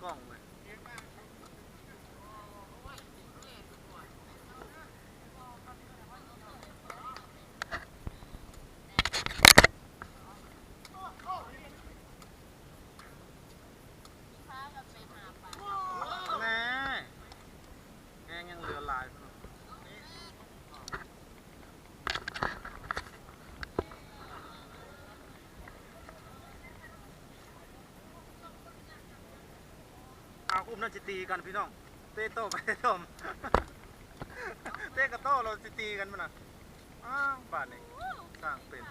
ກ້ອງເວີຍ. ແນ່ ແຮງຍັງເຫຼືອຫຼາຍ. ອ້າວ ອຸ້ມນັ້ນຊິຕີກັນພີ່ນ້ອງ ເຕະໂຕ້ໄປເຕະໂຕ້ມາ ເຕະກະໂຕ້ແລ້ວຊິຕີກັນພຸ້ນນະ. ອ້າວ ບາດນີ້ສ້າງເປັນ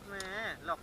ແໝ ລັອກ.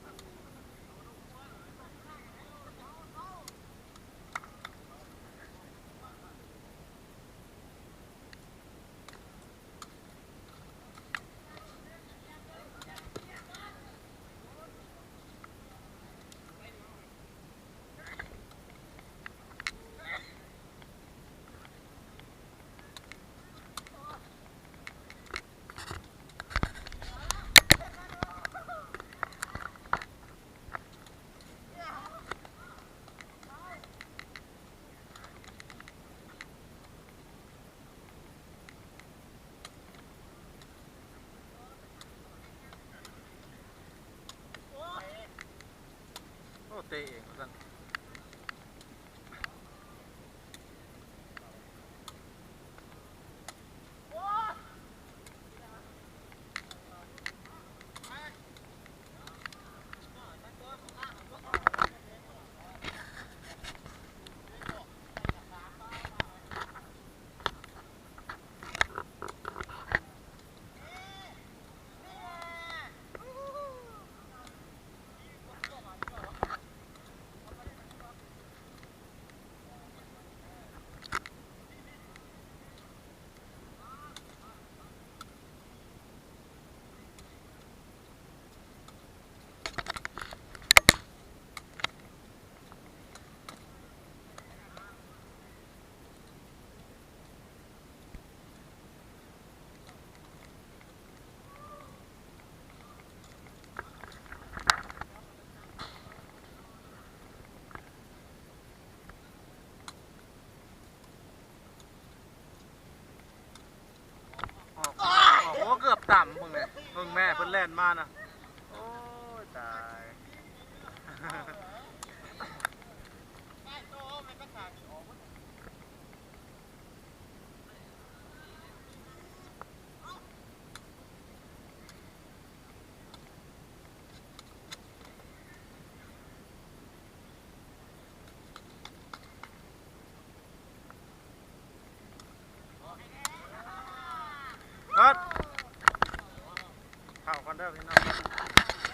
ໂອ້ ເຕະເອງວ່າຊັ້ນ. ອອກ ອອກ ໂອ້ ເກືອບຕຳ ເບິ່ງແດ່ ເບິ່ງແມ່ເພິ່ນແລ່ນມານະ. ໂອ້ຍ ຕາຍ. ເອີດ ເຂົ້າກ່ອນເດີພີ່ນ້ອງ.